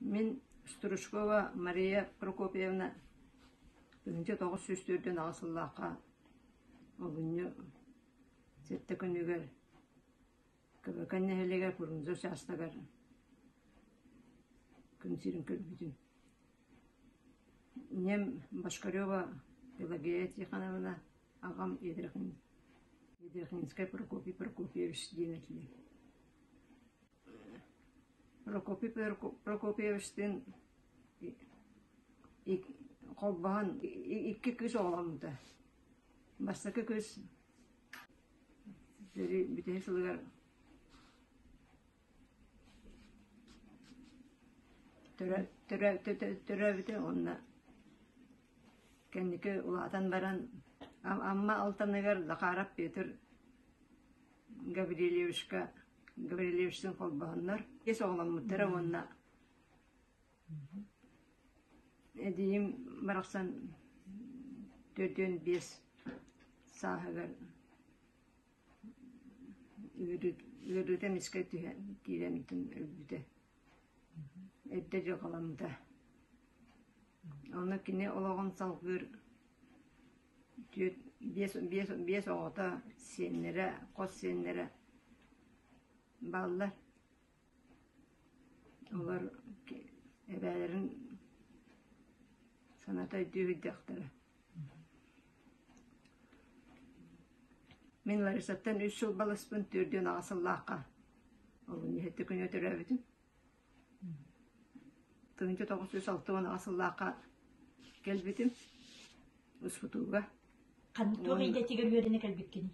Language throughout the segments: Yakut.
Мин Стручкова Мария Прокопьевна 1948 сыллаахха олунньу сэттэ күнүгэр Көбөкөн нэһилиэгэр Фрунзе учаастагар күн сирин көрбүтүм. Ийэм Башкарева Пелагея Тихоновна, аҕам Едрихинскай Прокопий Прокопьевич диэн этилэр. Прокопий Прокопьевичтыын холбоһон икки кыыс оҕоломмута. Бастакы кыыс сэрии бүтэһик сылыгар төрөөбүтэ уонна кэнники улаатан баран Амма Алтаныгар Захаров Петр Гаврильевичка Гаврильевичтыын холбоһоннор биэс оҕоломмуттара уонна эдьиийим барахсан 45 сааһыгар ыарыыта эмискэ түһэн киирэн өлбүтэ. Эрдэ дьылҕаламмыта. Онно кини олоҕун салгыыр биэс оҕото, сиэннэрэ, хос сиэннэрэ бааллар. Олор эбээлэрин саната өйдүү сылдьыахтара. Мин Ларисаттан үс сыл балыспын, 48 сыллаахха олунньу сэттэ күнүгэр төрөөбүтүм. 1968 сыллаахха кэлбитим Успутууга. Туох идэтигэр үөрэнэ кэлбиккиний?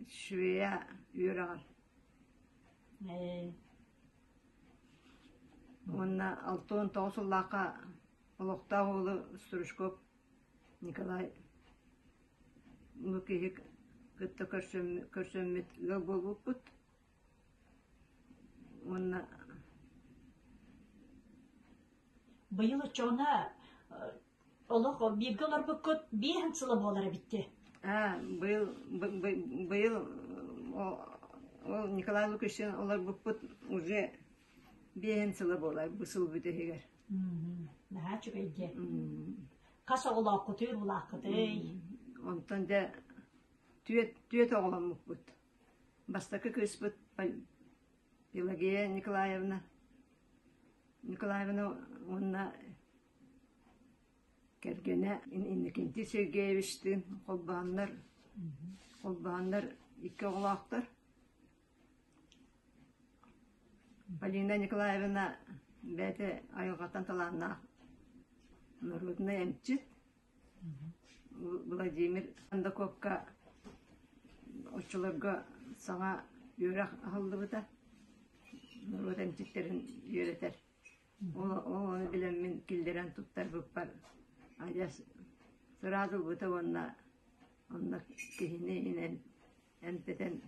Швея үөрэҕэр. Уонна 69 сыллаахха олохтоох уолу Стручков Николай Лукиһы кытта көрсөммүт ыал буолбуппут. Уонна Быйыл оччоҕуна олох бииргэ олорбуккут биэһин сыла буолар эбит дии. Аа, быйыл быйыл ол Николай Лукичтыын олорбуппут уже биэһин сыла буолар бу сыл бүтэһигэр. Наһаа үчүгэй дии. Хас оҕолооххутуй, улааххытый? Онтон дьэ түөрт оҕоломмуппут. Бастакы кыыспыт Пелагея Николаевна Николаевна уонна кэргэнэ Иннокентий Сергеевичтыын холбоһоннор холбоһоннор икки оҕолоохтор. Полина Николаевна бэйэтэ айылҕаттан талааннаах норуодунай эмчит. Владимир Кондакопка оччолорго саҥа үөрэх аһыллыбыта, норуот эмчиттэрин үөрэтэр. Ол ону билэммин киллэрэн туттарбыппар адьас сразу ылбыта уонна онно киһини инэн эмтэтэн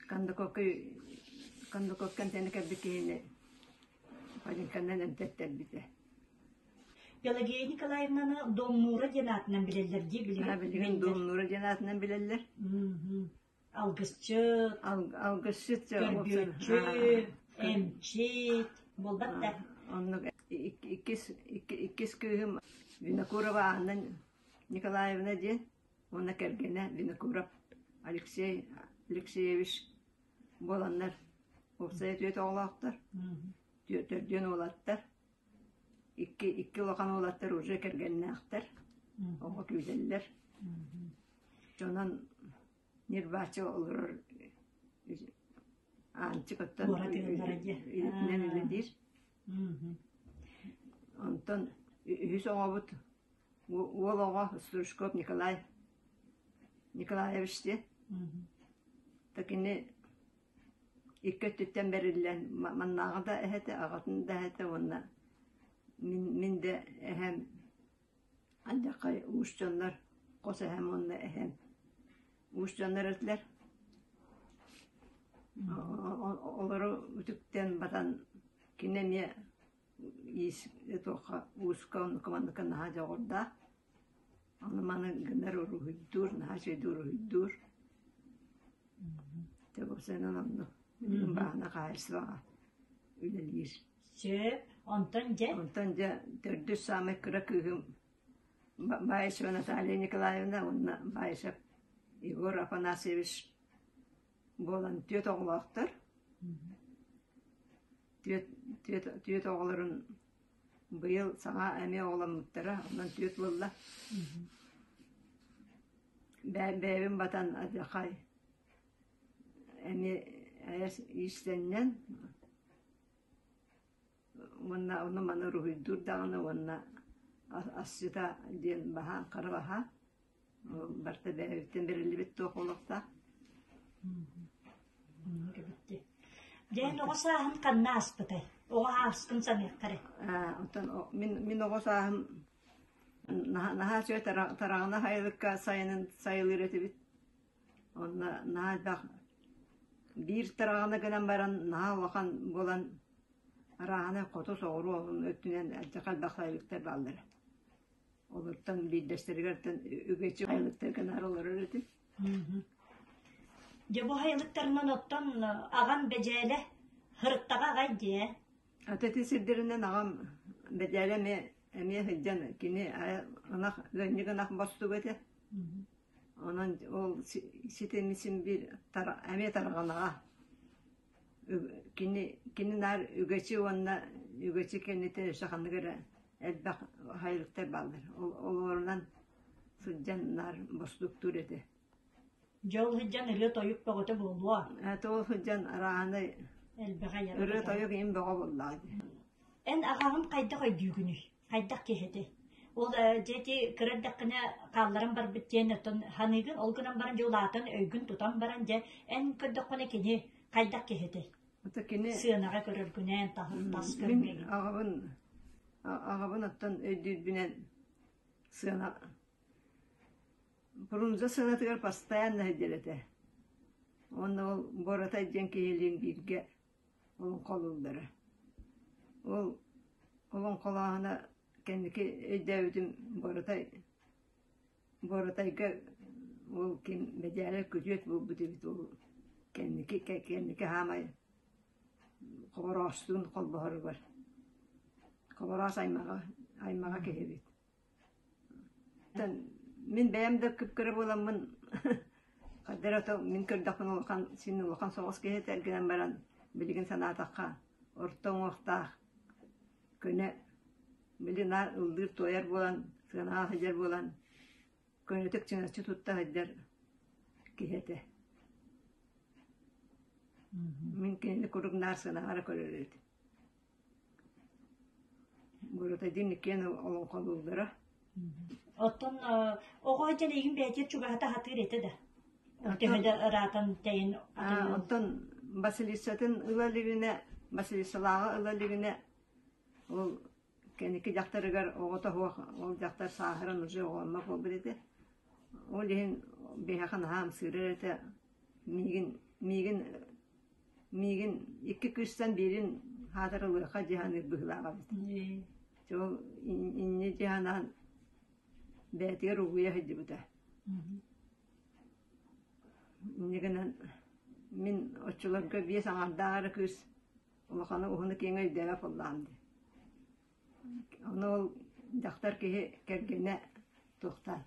Кондакопка Кондакопка эмтэнэ кэлбит киһини Полинканан эмтэттэрбитэ. Пелагея Николаевнаны Домнуура диэн аатынан билэллэр дии билигин. Билигин Домнуура диэн аатынан билэллэр. Алгысчыт, алгысчыт, көрбүөччү, эмчит буолбат да. Оннук иккис иккис кыыһым Винокурова Анна Николаевна диэн уонна кэргэнэ Винокуров Алексей Алексеевич буоланнар уопсайа түөрт оҕолоохтор, төрдүөн уолаттар, икки икки улахан уолаттар уже кэргэннээхтэр, оҕо күүтэллэр. Дьонон ньирбааччы олорор Аанчык оттон идэтинэн үлэлиир. Онтон үһүс оҕобут уол оҕо Стручков Николай Николаевич диэн. То кини икки өттүттэн бэриллэн маннааҕы да эһэтэ, аҕатын да эһэтэ уонна мин, мин да эһэм алдьархай уус дьоннор хос эһэм уонна эһэм уус дьоннор этилэр. Олору үтүктэн батан кини эмиэ иис туохха ууска оннука манныка наһаа дьоҕурдаах. Ону маны гынар уруһуйдуур, наһаа үчүгэйдик уруһуйдуур. Дьэ уопсайынан оннук. Билигин бааһына хаһаайыстыбаҕа. үлэлиир. Сөп. Онтон дьэ? Онтон дьэ төрдүс саамай кыра кыыһым Баишева Наталья Николаевна уонна Баишев Егор Афанасьевич буолан түөрт оҕолоохтор. Түөрт оҕолорун быйыл саҥа эмиэ оҕоломмуттара, онон түөрт буолла. Бэйэбин батан адьахай эмиэ иистэнньэн уонна ону-маны уруһуйдуур даҕаны уонна асчыта диэн баһаан хара баһаан барыта бэйэбиттэн бэриллибит туох олохтоох. Оннук эбит дии. Дьэ, эн оҕо сааһын ханна ааспытай? Оҕо ааскын саныахха эрэ. Оттон мин оҕо сааһым наһаа үчүгэй тараҕана сайылыкка сайынын сайылыыр этибит. Онно наһаа элбэх биир тараҕана гынан баран наһаа улахан буолан арааһынай хоту соҕуруу өттүнэн элбэх элбэх сайылыктар бааллара. Олортон биирдэстэригэр үгэчи сайылыктарга наар олорор этим. Дьэ бу сайылыктарынан оттон аҕам Бэдьээлэ һырыттаҕа аҕай дии Ата ити сирдэринэн аҕам Бэдьээлэ эмиэ эмиэ сылдьан кини ынах ыанньык ынах бостуга этэ. Онон ол ситими син биир эмиэ тарҕанаҕа. Кини кини наар үгэчи уонна үгэчи кэнниттэн өссө ханнык эрэ элбэх сайылыктар бааллар. Олорунан сылдьан наар бостууктуур этэ. Дьэ ол сылдьан ырыа-тойук бөҕөтө буолуо. Ээ ол сылдьан арааһынай Элбэҕи айара ырыа-тойук иһин бөҕө буоллаҕа дии. Эн аҕаҕын хайдах өйдүүгүнүй? Хайдах киһи этэй? Ол дьэ ити кыра эрдэххинэ хаалларан барбыт диэн оттон саныыгын, ол гынан баран дьэ улаатан өйгүн тутан баран дьэ эн көрдөххүнэ кини хайдах киһи этэй? Ото кини Сыанаҕа көрөргүнэн, тас мин көрүҥҥүнэн. аҕабын аҕабын оттон өйдүүрбүнэн сыана Фрунзе сыанатыгар постоянно сылдьар этэ. Уонна ол Буоратай диэн киһилиин бииргэ олоҥхолууллара. Ол олоҥхолооһуна кэнники өйдөөбүтүм Буоратай Буоратайга ол ким Бэдьээлэ күтүөт буолбут эбит ол кэнники кэнники хаамай Хобороостуун холбоһоругар Хобороос аймаҕа аймаҕа киһи эбит. Мин бэйэм да кып-кыра буоламмын хайдах эрэ мин көрдөхпүнэ улахан син улахан соҕус киһи этэ гынан баран билигин санаатахха орто уҥуохтаах көнө били наар ыллыыр-туойар буолан сыанаҕа сылдьар буолан көнөтүк чыҥаччы тутта сылдьар киһи этэ. Мин кинини куруук наар сыанаҕа эрэ көрөр этим. Бурутадин иккиэн олоҥхолууллара. Оттон оҕо дьэн эйигин бэйэтигэр чугаһата сатыыр этэ да? Төһө да ыраатан тэйин Оттон Василисатын ыла илигинэ, Василисалааҕы ыла илигинэ ол кэнники дьахтарыгар оҕото суох, ол дьахтар сааһыран уже оҕоломмот буолбут этэ. Ол иһин биһиэхэ наһаа ымсыырар этэ. Миигин миигин Миигин икки кыыстан биирин хаатар ылыахха дии саныыр быһыылаах эбит. Дьэ ол инньэ дии санаан бэйэтигэр угуйа сылдьыбыта. Инньэ гынан мин оччолорго биэс аҥаардаах эрэ кыыс улаханы уһуну-киэҥи өйдөөбөт буоллаҕым дии. Ону ол дьахтар киһи кэргэнэ туохтаан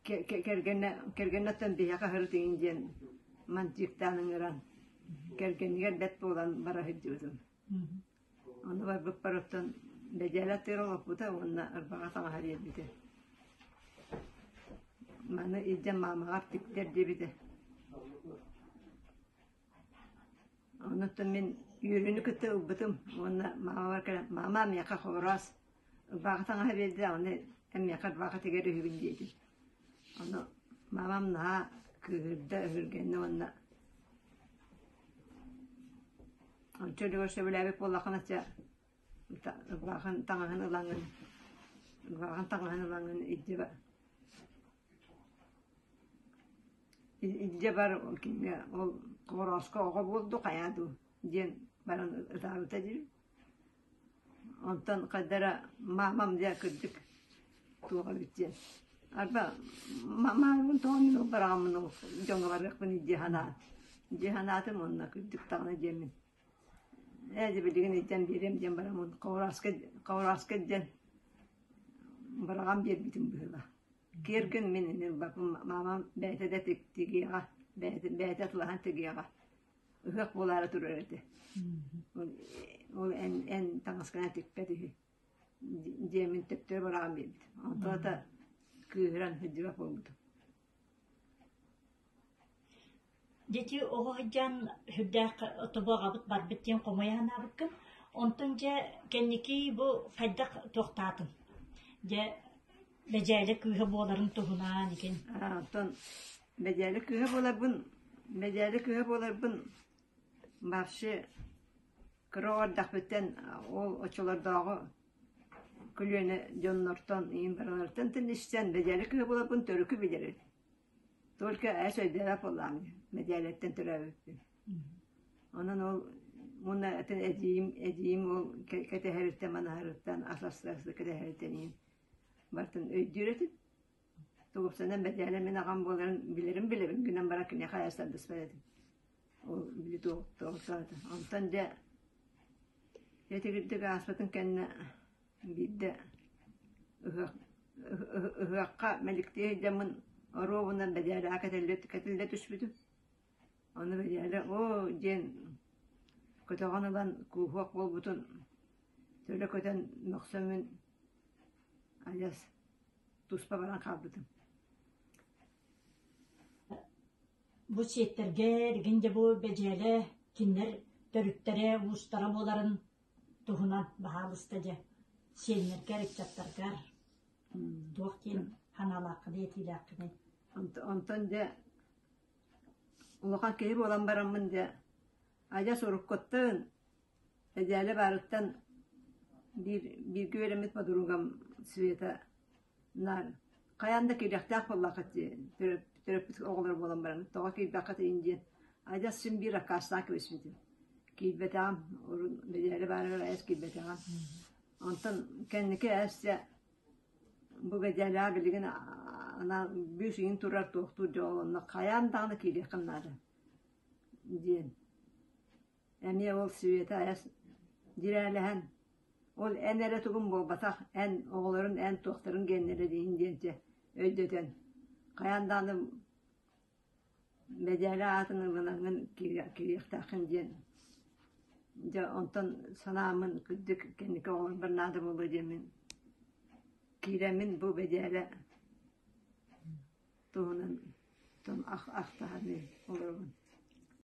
Кэргэнэ кэргэнэ оттон биһиэхэ сырытыйын диэн мантиктаан ыҥыран кэргэнигэр бэрт буолан бара сылдьыбытым. Ону барбыппар оттон бэдьээлэ аттыгар олорбута уонна ырбаҕа таҥаһа биэрбитэ. Маны илдьэн маамаҕар тиктэр диэбитэ. Онуттан мин үөрүүнү кытта ылбытым уонна маамабар кэлэн «Маама, миэхэ хобороос ырбаахы таҥаһа биэрдэ, ону эн миэхэ ырбаахы тигэр үһүгүн» диэтим. Ону маамам наһаа кыыһырда, өһүргэннэ уонна ончу үлүгэр сөбүлээбит буоллаххына чэ ырбаахын таҥаһын ылаҥын ырбаахын таҥаһын ылаҥын илдьэ бар Илдьэ бар кинигэ ол хоборооско оҕо буолду хайаа дуу диэн баран ытаабыта диир. Онтон хайда эрэ маамам дьэ кырдьык туох эбит диэн арба маамабын тоҕо мин ол бараҕаммын ол дьоҥҥо барыахпын дии санаан. Дии санаатым уонна кырдьык даҕаны диэммин ээ дьэ билигин илдьэн биэриэм диэн бараммын Ховровскай Ховровскай диэн быраҕан биэрбитим быһыылаах. Киэргэн мин ини ылбаппын маамам бэйэтэ да тигиэҕэ бэйэтэ бэйэтэ тулаһан тигиэҕэ ыһыах буолаары турар этэ. Ол ол эн эн таҥаскынан тикпэт үһү диэммин төптөрү быраҕан биэрбитим. Онтон ата кыыһыран сылдьыбат буолбутум. Дьэ оҕо сылдьан сүрдээх тобо аҕабыт барбыт диэн хомойо санаабыккын. Онтон дьэ кэнники бу хайдах туохтаатын? Дьэ Бэдьээлэ кыыһа буоларын туһунан игин. Оттон Бэдьээлэ кыыһа буоларбын Бэдьээлэ кыыһа буоларбын вообще кыра оҕо эрдэхпиттэн ол оччолордооҕу көлүөнэ дьоннортон иин барыларыттан истэн Бэдьээлэ кыыһа буоларбын төрүкү билэр этим. Только ээс өйдөөбөт буоллаҕым дии, мэдээлэттэн төрөөбүппүн. Онон ол уонна атын эдьиийим эдьиийим ол кэтэһэриттэн манаһарыттан ас астыы кэтэһэриттэн иһин барытын өйдүүр этим. Тугупсанан мэдээлэ мин аҕам буоларын билэрин билэбин гынан баран киниэхэ ээс тардыспат этим. Ол били туох Онтон дьэ этигирдик ааспытын кэннэ Биирдэ ыһыах ыһыахха мэликтии сылдьаммын оруобуна бэдьээлэҕэ кэтиллэ кэтиллэ түспүтүм. Ону бэдьээлэ оо диэн көтөҕөн ылан кууһуох буолбутун төлө көтөн мөхсөммүн адьас туспа баран хаалбытым. Бу сиэттэргэ игин дьэ бу бэдьээлэ кинилэр төрүттэрэ уустара буоларын туһунан баһаалыста дьэ сиэннэргэр, ыччаттаргар туох диэн санаалааххыный, этиилээххиний? Онтон дьэ улахан киһи буолан бараммын дьэ адьас уруккуттан Эдьээлэ баарыттан биир бииргэ үөрэммит подругам Света наар хайаан да киириэхтээх буоллаххыт дии төрөппүт оҕолоро буолан баран тоҕо киирбэххит иһин диэн адьас син биир аккаастаан кэбиспитим. Киирбэтэҕим, урут Бэдьээлэ баарыгар айас киирбэтэҕим. Онтон кэнники ээс дьэ бу Бэдьээлэҕэ билигин анаан бүүс ыйын турар туохтуур дьол онно хайаан даҕаны киириэххин наада диэн. Эмиэ ол Света айас дьирээлэһэн ол эн эрэ тугум буолбатах, эн оҕолорун, эн туохтарын гиэннэрэ диин диэн дьэ өйдөтөн хайаан даҕаны Бэдьээлэ аатын ылынаҥҥын киириэхтээххин диэн дьэ онтон санааммын кырдьык кэнники оҕолорбор наада буолуо диэммин киирэммин бу Бэдьээлэ туһунан ахтаһан.